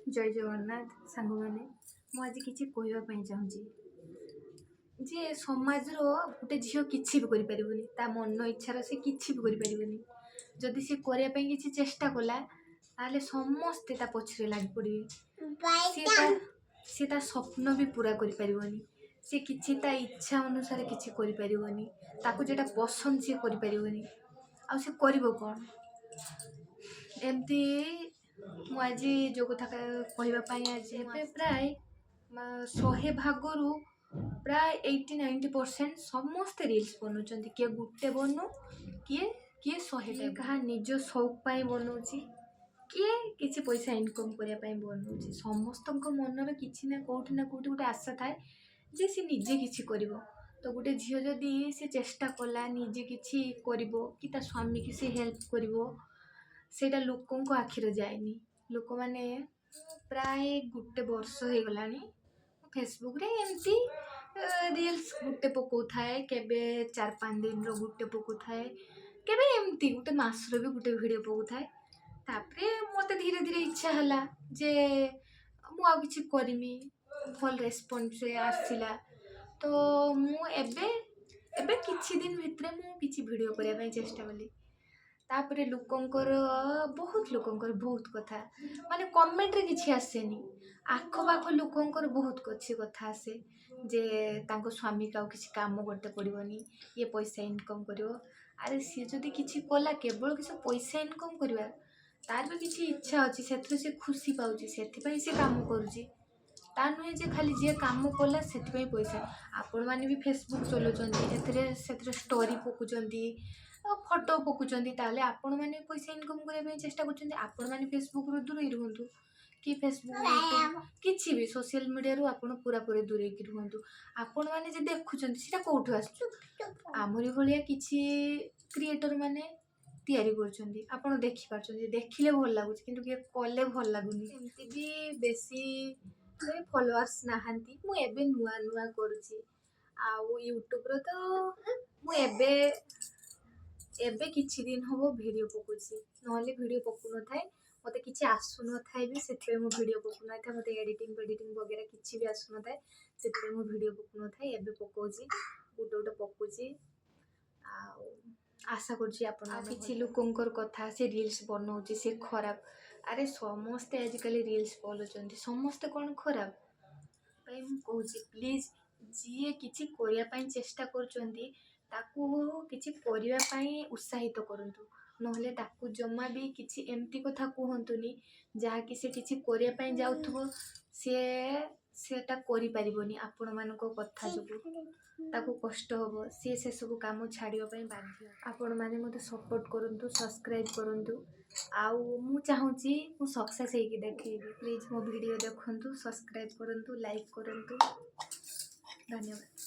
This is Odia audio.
ଜୟ ଜଗନ୍ନାଥ ସାଙ୍ଗମାନେ। ମୁଁ ଆଜି କିଛି କହିବା ପାଇଁ ଚାହୁଁଛି ଯେ ସମାଜର ଗୋଟେ ଝିଅ କିଛି ବି କରିପାରିବନି। ତା ମନ ଇଚ୍ଛାର ସେ କିଛି ବି କରିପାରିବନି। ଯଦି ସେ କରିବା ପାଇଁ କିଛି ଚେଷ୍ଟା କଲା, ତାହେଲେ ସମସ୍ତେ ତା ପଛରେ ଲାଗି ପଡ଼ିବେ। ସିଏ ତା ସ୍ୱପ୍ନ ବି ପୂରା କରିପାରିବନି। ସେ କିଛି ତା ଇଚ୍ଛା ଅନୁସାରେ କିଛି କରିପାରିବନି। ତାକୁ ଯେଉଁଟା ପସନ୍ଦ, ସିଏ କରିପାରିବନି। ଆଉ ସେ କରିବ କ'ଣ? ଏମିତି ମୁଁ ଆଜି ଯେଉଁ କଥା କହିବା ପାଇଁ ଆଜି, ଏବେ ପ୍ରାୟ 100 ଭାଗରୁ ପ୍ରାୟ 80-90% ସମସ୍ତେ ରିଲ୍ସ ବନାଉଛନ୍ତି। କିଏ ଗୋଟେ ବନଉ, କିଏ କିଏ 100ଟା। କାହା ନିଜ ସଉକ ପାଇଁ ବନଉଛି, କିଏ କିଛି ପଇସା ଇନକମ୍ କରିବା ପାଇଁ ବନଉଛି। ସମସ୍ତଙ୍କ ମନରେ କିଛି ନା କେଉଁଠି ନା କେଉଁଠି ଗୋଟେ ଆଶା ଥାଏ ଯେ ସେ ନିଜେ କିଛି କରିବ। ତ ଗୋଟେ ଝିଅ ଯଦି ସେ ଚେଷ୍ଟା କଲା, ନିଜେ କିଛି କରିବ କି ତା ସ୍ୱାମୀକି ସେ ହେଲ୍ପ କରିବ, ସେଇଟା ଲୋକଙ୍କ ଆଖିରେ ଯାଏନି। ଲୋକମାନେ ପ୍ରାୟ ଗୋଟେ ବର୍ଷ ହେଇଗଲାଣି, ମୁଁ ଫେସବୁକ୍ରେ ଏମିତି ରିଲ୍ସ ଗୋଟେ ପକାଉଥାଏ। କେବେ 4-5 ଦିନର ଗୋଟେ ପକାଉଥାଏ, କେବେ ଏମିତି ଗୋଟେ ମାସର ବି ଗୋଟେ ଭିଡ଼ିଓ ପକାଉଥାଏ। ତାପରେ ମୋତେ ଧୀରେ ଧୀରେ ଇଚ୍ଛା ହେଲା ଯେ ମୁଁ ଆଉ କିଛି କରିମି। ଭଲ ରେସ୍ପନ୍ସ ଆସିଲା, ତ ମୁଁ ଏବେ ଏବେ କିଛି ଦିନ ଭିତରେ ମୁଁ କିଛି ଭିଡ଼ିଓ କରିବା ପାଇଁ ଚେଷ୍ଟା କଲି। ତାପରେ ଲୋକଙ୍କର ବହୁତ, ଲୋକଙ୍କର ବହୁତ କଥା, ମାନେ କମେଣ୍ଟରେ କିଛି ଆସେନି, ଆଖପାଖ ଲୋକଙ୍କର ବହୁତ କିଛି କଥା ଆସେ ଯେ ତାଙ୍କ ସ୍ୱାମୀକୁ ଆଉ କିଛି କାମ କରତେ ପଡ଼ିବନି, ଇଏ ପଇସା ଇନକମ୍ କରିବ। ଆରେ, ସିଏ ଯଦି କିଛି କଲା, କେବଳ କିଛି ପଇସା ଇନକମ୍ କରିବା, ତାର ବି କିଛି ଇଚ୍ଛା ଅଛି, ସେଥିରୁ ସେ ଖୁସି ପାଉଛି, ସେଥିପାଇଁ ସେ କାମ କରୁଛି। ତା ନୁହେଁ ଯେ ଖାଲି ଯିଏ କାମ କଲା ସେଥିପାଇଁ ପଇସା। ଆପଣମାନେ ବି ଫେସବୁକ୍ ଚଲାଉଛନ୍ତି, ଏଥିରେ ସେଥିରେ ଷ୍ଟୋରି ପକାଉଛନ୍ତି, ଫଟୋ ପକାଉଛନ୍ତି, ତାହେଲେ ଆପଣମାନେ ପଇସା ଇନକମ୍ କରିବା ପାଇଁ ଚେଷ୍ଟା କରୁଛନ୍ତି। ଆପଣମାନେ ଫେସବୁକ୍ରୁ ଦୂରେଇ ରୁହନ୍ତୁ କି ଫେସବୁକ୍, ୟୁଟ୍ୟୁବ୍, କିଛି ବି ସୋସିଆଲ ମିଡ଼ିଆରୁ ଆପଣ ପୁରାପୁରି ଦୂରେଇକି ରୁହନ୍ତୁ। ଆପଣମାନେ ଯେ ଦେଖୁଛନ୍ତି, ସେଇଟା କେଉଁଠୁ ଆସୁଛି? ଆମରି ଭଳିଆ କିଛି କ୍ରିଏଟର୍ ମାନେ ତିଆରି କରୁଛନ୍ତି। ଆପଣ ଦେଖିପାରୁଛନ୍ତି, ଦେଖିଲେ ଭଲ ଲାଗୁଛି, କିନ୍ତୁ କିଏ କଲେ ଭଲ ଲାଗୁନି। ଏମିତି ବି ବେଶୀ ଫଲୋଅର୍ସ ନାହାନ୍ତି। ମୁଁ ଏବେ ନୂଆ ନୂଆ କରୁଛି। ଆଉ ୟୁଟ୍ୟୁବ୍ର ତ ମୁଁ ଏବେ ଏବେ କିଛି ଦିନ ହେବ ଭିଡ଼ିଓ ପକାଉଛି, ନହେଲେ ଭିଡ଼ିଓ ପକାଉନଥାଏ। ମୋତେ କିଛି ଆସୁନଥାଏ ବି, ସେଥିପାଇଁ ମୁଁ ଭିଡ଼ିଓ ପକାଉନଥାଏ। ମୋତେ ଏଡ଼ିଟିଂ ଫେଡ଼ିଟିଂ ବଗେରା କିଛି ବି ଆସୁନଥାଏ, ସେଥିପାଇଁ ମୁଁ ଭିଡ଼ିଓ ପକାଉନଥାଏ। ଏବେ ପକାଉଛି, ଗୋଟେ ଗୋଟେ ପକାଉଛି। ଆଉ ଆଶା କରୁଛି ଆପଣ କିଛି ଲୋକଙ୍କର କଥା, ସେ ରିଲ୍ସ ବନଉଛି, ସେ ଖରାପ। ଆରେ, ସମସ୍ତେ ଆଜିକାଲି ରିଲ୍ସ ବନଉଛନ୍ତି, ସମସ୍ତେ କ'ଣ ଖରାପ? ପାଇଁ ମୁଁ କହୁଛି, ପ୍ଲିଜ୍, ଯିଏ କିଛି କରିବା ପାଇଁ ଚେଷ୍ଟା କରୁଛନ୍ତି, ତାକୁ କିଛି କରିବା ପାଇଁ ଉତ୍ସାହିତ କରନ୍ତୁ। ନହେଲେ ତାକୁ ଜମା ବି କିଛି ଏମିତି କଥା କୁହନ୍ତୁନି ଯାହାକି ସେ କିଛି କରିବା ପାଇଁ ଯାଉଥିବ, ସିଏ ସେଟା କରିପାରିବନି। ଆପଣମାନଙ୍କ କଥା ଯୋଗୁଁ ତାକୁ କଷ୍ଟ ହେବ, ସିଏ ସେସବୁ କାମ ଛାଡ଼ିବା ପାଇଁ ବାଧ୍ୟ। ଆପଣମାନେ ମୋତେ ସପୋର୍ଟ କରନ୍ତୁ, ସବସ୍କ୍ରାଇବ୍ କରନ୍ତୁ। ଆଉ ମୁଁ ଚାହୁଁଛି ମୁଁ ସକ୍ସେସ୍ ହେଇକି ଦେଖେଇବି। ପ୍ଲିଜ୍ ମୋ ଭିଡ଼ିଓ ଦେଖନ୍ତୁ, ସବସ୍କ୍ରାଇବ୍ କରନ୍ତୁ, ଲାଇକ୍ କରନ୍ତୁ। ଧନ୍ୟବାଦ।